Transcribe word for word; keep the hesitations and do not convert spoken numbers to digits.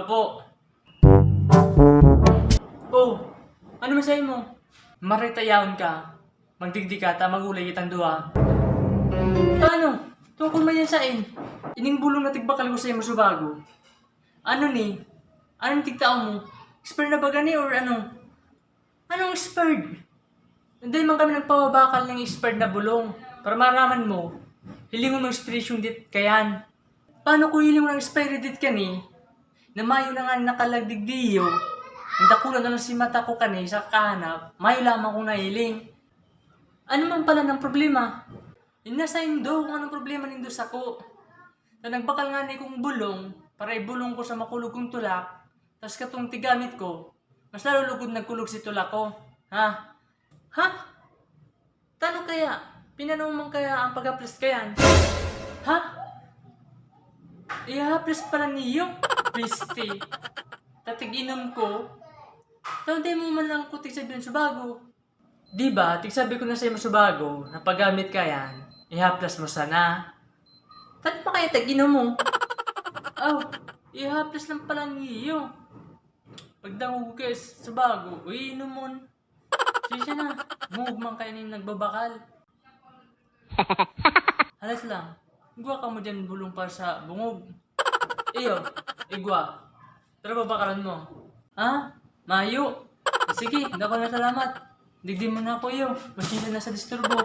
Po. Oh, ano man sa'yo mo? Maray ta yaon ka. Magdigdi ka ta, magulay kitang duwa. Ano? Tungkol man yan sain? Ining bulong na tigbakal ko sa'yo, Masubago. Ano ni? Anong tigtao mo? Expired na ba gani or ano? Anong expired? Dai man kami nagpababakal ning expired na bulong. Para maraman mo, hilingon mo expiration date kayan. Paano kung hilingon ang expiry date kani? Na mayo na nga nakalagdig diyo. Ang dakula na lang si mata ko kani sa kahanap, mayo lamang kong nahiling. Ano man pala ng problema? Yung nasa indo kung anong problema nindo sako. Na nagbakal nga ni kong bulong para ibulong ko sa makulog kong tulak, tas katong tigamit ko, mas lalo lugod nagkulog si tulak ko. Ha? Ha? Tano kaya? Pinano man kaya ang paghaplas kayan? Ha? Ihaplas pala niyo? Piste. Tatig-inom ko. Tawde mo man lang kutig sa Subago. Di ba, tigsabi ko na sa'yo, Masubago, na paggamit ka yan, ihaplas mo sana. Tano pa kaya tag-inom mo? Aw, ihaplas lang pala niyo. Pagdangog ko kayo sa bago, uy, inomon. Sige na, bungog man kayo nin nagbabakal. Halat lang, igwa ka mo dyan bulong para sa bungog. Iyo, igwa. Tara, babakalan mo. Ha? Mayo? Sige, dako na salamat. Digdi mo na ako, iyo. Pasensya na sa disturbo.